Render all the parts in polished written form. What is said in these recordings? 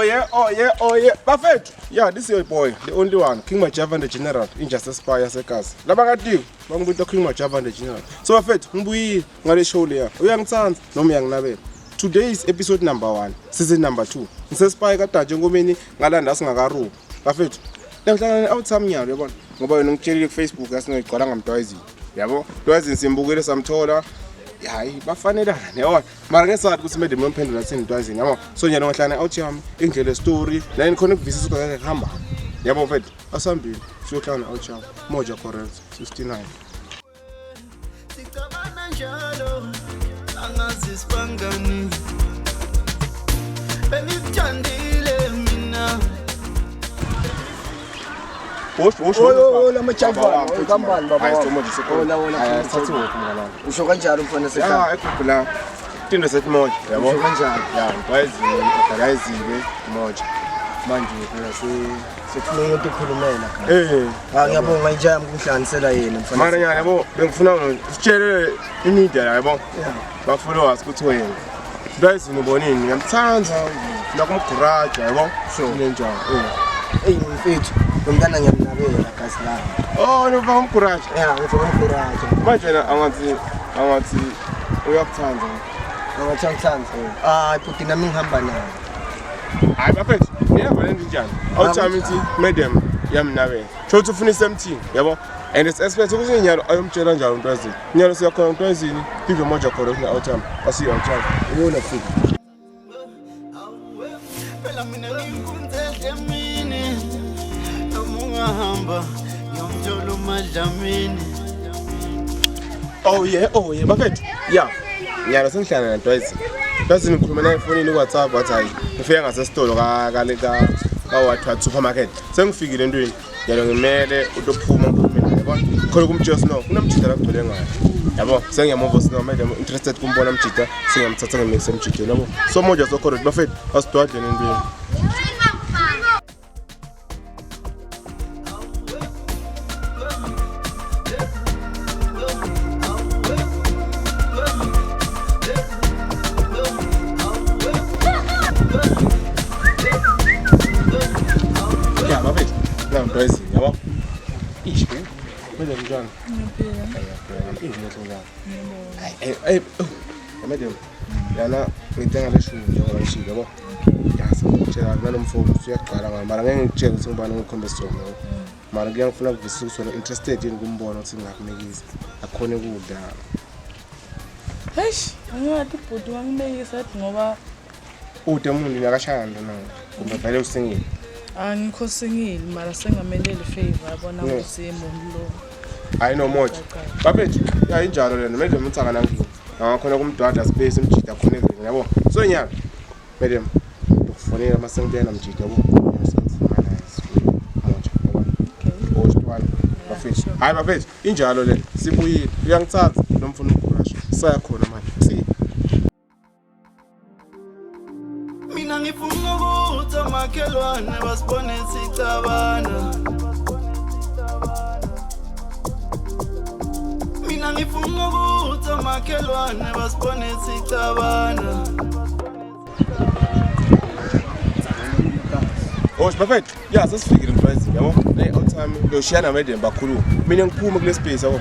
Oh yeah, oh yeah, oh yeah. Bafethu. Yeah, this is your boy, the only one, King Majava and the General, Injustice Spy yaseKasi. Laba katiwe, bangibita King Majava and the General. So bafethu, ngibuyile ngale show leya. Uyangithanda noma uyanginabela. Today is episode number 1, season number 2. Ngisespy kaDaje enkomeni ngalanda singakarubi. Bafethu, namhlanje awuthami nyalo yabona. Ngoba wena ungitshelile ku Facebook yasinogcwala ngamdwayizini. Yabo? Dwayizini simbukele samthola. Hayi, bafanelana yabona. Mara ngesathi ukuthi madam yomphendula thini ntwazini yabo. So njalo ngohlana out yami indlela story la nikhona ukuvisisa ukuthi kuhamba. Yabo mfethu asambile siyohlangana out yami Moja Correct 69. Sicabana njalo angazi sibangani Bengikuthandile mina. Hoş hoş. Oy, oy, oy, lamajavane, oy, kambani baba Hayi wami. somoja sekhona. Ola, ola, Hayi futhi. thathi wophi mngani wami. Usho kanjalo mfana sekhaya. Ya ekhuphi la. Tindo sethi moja yabo. Usho kanjalo. Ya ntwazini organizile moja. Manje phela se Sefuna umuntu okhulumela khaya. eh Ah ngiyabonga inja yami kungihlanganisela yena mfana. mara nyana yabo bengifuna usitshele imedia la yabo. Yeah. Ba followers ukuthi wena ntwazini ubonini ngiyamthanda ngifuna kumguraja yabo. Sure. Nenjalo. Eh. Ey mfethu, lo mntana ngiyamnabela gazi lami. Oh, nofaka umguraja. Yeah, ngifuna umguraja. Manje yena angathi uyakuthanda. Angathi angithanda. Ah, bhuti nami ngihamba naye. Hayi bafethu, niyava lento injani? Awuthami ithi madam yamnabela. Sho ukuthi ufuna i-same yabo? And it's expect ukuthi inyalo ayomtshela njalo umuntu wezini. Inyalo siyakhona umuntu wezini, give moja khona ukuthi awuthami. Asiyo awuthami. Ubona futhi. Phela mina nginkunze emini noma ungahamba ngiyomthola uMadlamini. Oh yeah, oh yeah, bafethu. Yeah. Nyalo sengihlangana noNtwazini. Ntwazini ngikhuluma naye efonini ku-WhatsApp wathi hayi ngifike ngasesitolo ka ka ka ka what what supermarket. Sengifikile entweni. Nyalo ngimele utophuma ngikhulume naye yabona. Khona kumtshela sino kunomjida la kugcwele ngayo. Yabo sengiyamuva sino manje I'm interested kumbona umjida sengiyamthatha ngimikise emjideni yabo. So moja sokhona bafethu asidwadleni entweni. Ya bafethu. Na Ntwazini yabo. Ish. Manje njani? Ngiyaphila. Hayi, hey, madam. Yana ngithenga le shoe njengoba ngishilo yabo. Ya sengitshela nalomfo usuyagcwala ngayo mara ngeke ngikutshele ukuthi ngibani ngikhombe sona yabo. Mara ngiyangifuna ukuvisisa ukuthi wena interested yini kumbona ukuthi ngingakumekisa. Akhone ukudla. Eish, angathi bhuti wangibekisa athi ngoba Ude umuntu nakashaya nto nawo. Kumbe vele usingile. Angikho singile mara sengameleli favor yabona Yeah. ukuthi umuntu lo. Hayi no moja. Bafethu, ya injalo lena manje umuntu akanankinga. Angakhona kumdwadla space umjida khona everything yabo. So nyalo madam ukufonela mase ngibuyela mjida yabo. Moja yabo. Okay. Oshtwana bafethu. Sure. Hayi bafethu, injalo le. Sibuyile. Uyangithatha nomfuna ukurasha. Saya khona manje. Si. Mina ngifuna ukuthi omakhelwane basibone sicabana. Mina ngifuna ukuthi omakhelwane basibone sicabana. Osh bafethu, ya sesifikile mfethu yabo. Hey all time ngiyoshiyana madam bakhuluma. Mina ngiphume kule space yabo.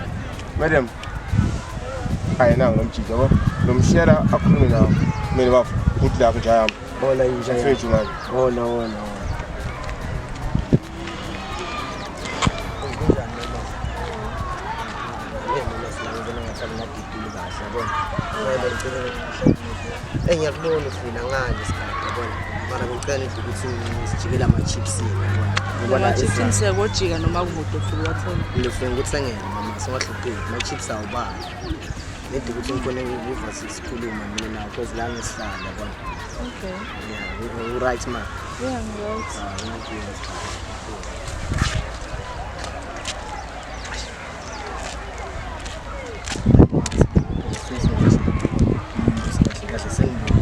Madam. Hayi nangu nomjida yabo. Nomshiyela akhulume nawo. Mina bafo, good luck nje yami. Hola inja yami. Mfethu manje. Hola, hola, hola. Kunjani mama? Eh mina silangibona ngathi anginadiduli kahle yabona. Vele ngicela Eh ngiyakubona ufila ngale isikhathi yabona. Mara ngicela nje ukuthi sijikele ama-chips yabona. Ngoba la Ama-chips ezayo. ngisiyakojika noma kude ufike wathenga. Ngifuna ukuthengela mama singahlupheki ama-chips awubali. Nedi ukuthi ngikhone ukuva sikhuluma mina nawe cause la ngisihlala yabona. Okay. Yeah, u-right ma. Yeah, I'm right. Ah, ngiyakuzwa. Kahle sengibona.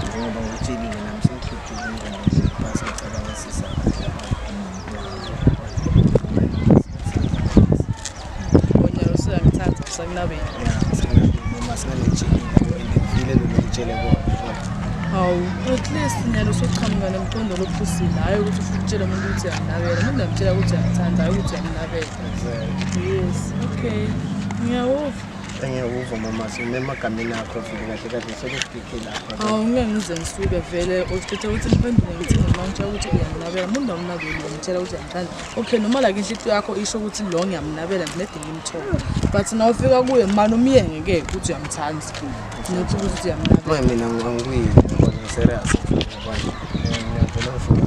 Njengoba ngikutshelile nami sengikhuphile ingoma nje phasi ngicabangisisa kahle. Onyalo usuyangithatha usakunabeni. Yeah, singabi noma singanetshelile and ngivile lo ngitshele kona. Hawu, at least nyalo usuqhamuka nomqondo lophusile, hhayi ukuthi ufuna ukutshela umuntu ukuthi uyamnabela. Umuntu uyamtshela ukuthi uyamthanda, hhayi ukuthi uyamnabela. Yes, okay. Ngiyawuva. Engiyakuva mama, sime emagameni akho vele kahle kahle sokufike lapha. Hawu, ngeke ngize ngisuke vele uthethe ukuthi ngiphendule ngithi noma ngitshela ukuthi uyamnabela. Umuntu awumnabeli uyamtshela ukuthi uyamthanda. Okay, noma like inhliziyo yakho isho ukuthi lo ngiyamnabela ngilede ngimthole. But na ufika kuye mani umyenge-ke ukuthi uyamthanda. Not ukuthi uyamnabela. Manje mina angikuyi ngibona serious. Ngibona. Ngiyavela ngifuna.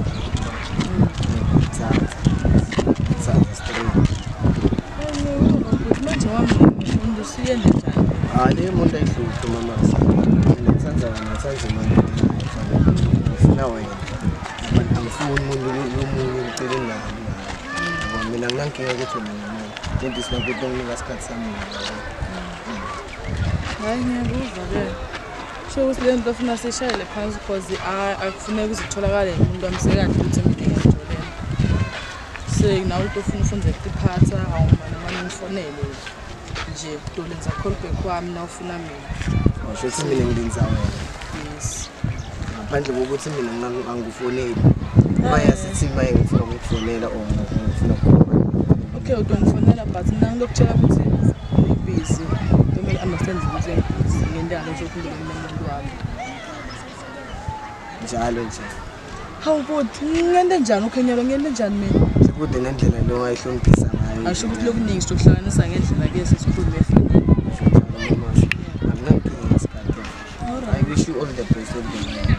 Ngithanda. Ngithanda straight. Manje wami umuntu usiyenze njani? Hayi le muntu ayihluphi mama. Mina ngithanda wena, ngithanda umuntu. Ngifuna wena. Angifuni umuntu lomunye eceleni nami. Ngoba mina nginankinga ukuthi wena nomuntu. Into isinakuthi unginika isikhathi sami. Hayi ngiyakuva-ke. Sho ukuthi le nto ofuna siyishayele phansi cause akufuneki uzitholakale umuntu wamsekahle ukuthi mina ngiyamjolela. Nawe into ofuna ufunde ukutiphatha awumane mane ngifonele nje kutolenza call back wami na ufuna mina. Washo ukuthi mina ngilinza wena. Yes. Ngaphandle kokuthi mina angikufoneli. Maya sithi maye ngifuna ukukufonela or ngifuna ukukhuluma. Okay, utongifonela but mina ngilokutshela ukuthi ngibhizi. Kumele understand ukuthi ngibhizi ngendalo sokukhuluma nomuntu wami. Njalo nje. Hawu bhuti, ngente njani ukhenyelo ngente njani mina? Sekude nendlela lo ayihloniphisa ngayo. Asho ukuthi lokuningi sokuhlanganisa ngendlela ke sesikhulume efonini. Akunankinga isikhathi. I wish you all the best of the world.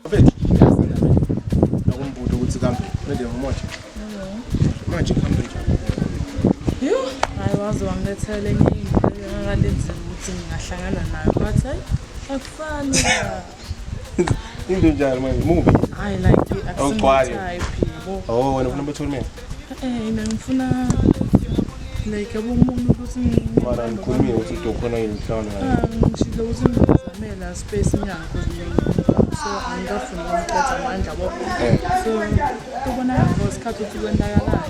Bafethu, uyasanda mina. Nakumbuto ukuthi kambe mele umoja. Manje kuhambe njani? Yho, hayi waze wangilethela enye into engakalenzeli ukuthi ngingahlangana nayo but hayi akufani. Into njani manje? Mubi. Hayi like Awugcwali. akusitype yabo. Oh, wena ufuna bethole mina. Mina ngifuna like yabo umuntu ukuthi Mara ngikhulumile ukuthi udokhona yini mhlawumbe naye. Ngishilo ukuthi ngizamela space inyanga cause mina so angikafuni ukuqeda amandla yabo. So kubonakala ngesikhathi ukuthi kwenzakalani.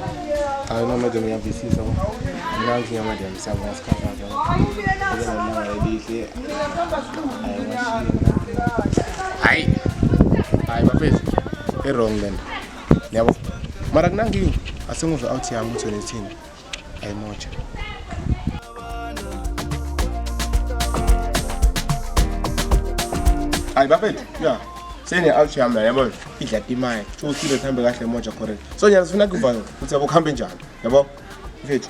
Hayi no madam ngiyavisisa bo. Mina ngiya madam siyabonga isikhathi sakho. Ube nelanga elihle. Hayi washiya. Hayi. Hayi bafethu. I-wrong lento. Yabo. Mara kunankinga asenguve out yami ukuthi wena ithini. Ayimoja. Hayi bafethu, ya. Sene out yami la yabo. Idla timali. Uthile sihambe kahle moja correct. So nyana sifuna kuva ukuthi yabo kuhambe njani. Yabo. Mfethu,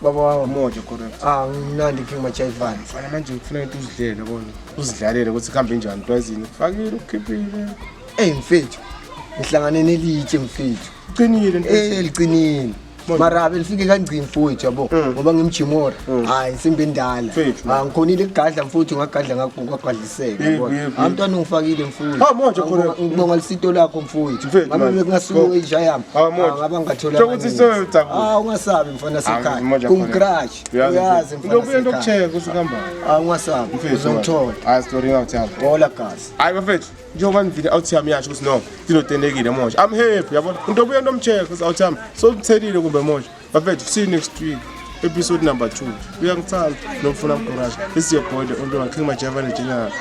Baba wami. moja correct. Ah, ngimnandi King Majaivana. Mfana manje ngifuna into uzidlele yabona. Uzidlalele ukuthi kuhambe njani twazini. Ufakile ukukhiphile. Ey mfethu. Ngihlangane nelitshe mfethu. Uqinile mfethu. Eh liqinile. Mara belifike kangcini mfowethu yabo ngoba ngimjimora. Hayi insimbi endala. Mfethu. Ah ngikhonile ukugadla mfowethu ngagadla ngakwagadliseka Yebo, yabona. yebo, Ah mntwana ungifakile mfowethu. Ah, moja khona. Ngibonga lisito lakho mfowethu. Mfethu, Ngabe man. bekungasuka inja yami. Ah, moja. Ngaba ngathola. Sho ukuthi sewudabuka. Ah ungasabi mfana Ah, sekhaya. moja khona. Kumcrash. Uyazi mfana. Ndobuye sekhaya. ndokucheck ukuthi kuhamba. Ah ungasabi. Uzongithola. Hayi story out yami. Hola gazi. Hayi bafethu, njengoba nivile out yami yasho ukuthi no, tinotenekile moja. I'm happy yabona. Ndobuye ndomcheck ukuthi out yami. So mthelile kumbe moja. Bafethu, see you next week. Episode number 2. Uyangithanda nomfuna mgorasha. This is your boy the only one King Majava the General.